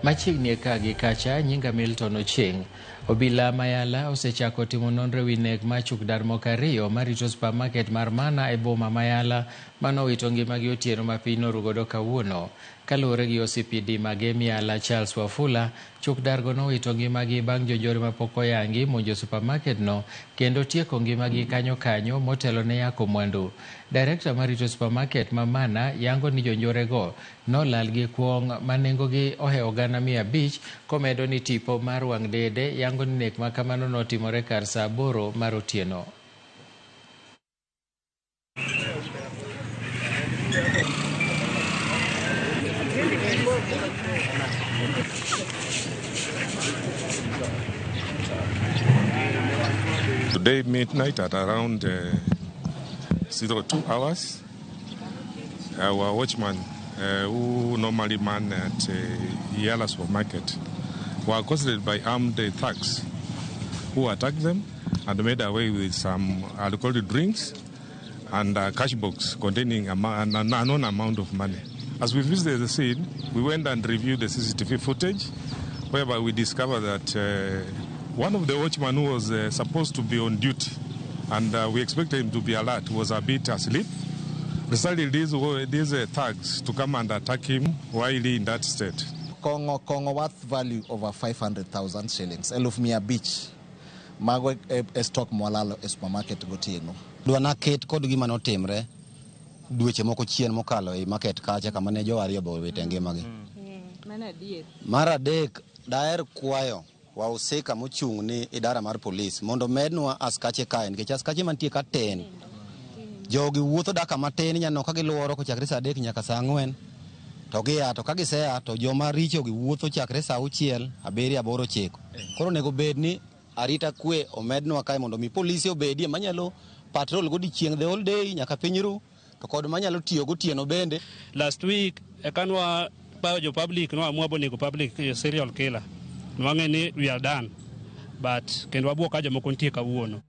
Machiegni e ka gi kacha, nyinga Milton Ochieng'. Obila Mayala osechako timo nonro ewi nek mar chukdar moko ariyo marito supermarket mar Mana e boma Mayala manowito ngimagi otieno ma piny norugodo kawuono. Kaluwore gi OCPD Magem Yala Charles Wafula, chukdargo nowito ngimagi bang' jonjore mapok oyangi monjo supermarket no kendo tieko ngimagi kanyo kanyo motelo ne yako mwandu. Director marito supermarket ma Mana yango ni jonjorego nolal gi kuong' ma nengogi ohewo 500,000 komedo ni tipo mar wang' dede yango ni nek ma kamano notimore kar saa 8 mar otieno. Today midnight at around 02 hours, our watchman who normally man at Yala supermarket were accosted by armed thugs who attacked them and made away with some alcoholic drinks and a cash box containing an unknown amount of money. As we visited the scene, we went and reviewed the CCTV footage, whereby we discovered that one of the watchmen who was supposed to be on duty, and we expected him to be alert, was a bit asleep. Decided these thugs to come and attack him while in that state. Kong'o worth value over 500,000 shillings. 500,000. Mago e stock mwalalo e supermarket gotieno. Dwana ket kod gima notimre dweche moko chien mokalo e market kacha kama ne jo ariyo be owito ngimagi. Mar adek, daher kwayo wahusika mochung' ni idara mar polis mondo mednwa askache kae nikech askache mantie ka tin. Jogi wuotho daka matin inyalo ka giluoro kochakre saa 3 nyaka saa 4 to gia to ka gisea to joma richo gi wuotho chakre saa 6, 7, 8, 9. Koro onego bed ni arita kwe omednwa kae mondo mi polisi obedie manyalo patrol godiechieng' the whole day nyaka piny ru to kod manyalo tiyo gotieno bende. Last week ekanwa payo jo public no amua bonego public serial killer. Nwang'e ni we are done but kendo wabuok ka jomoko nitie kawuono.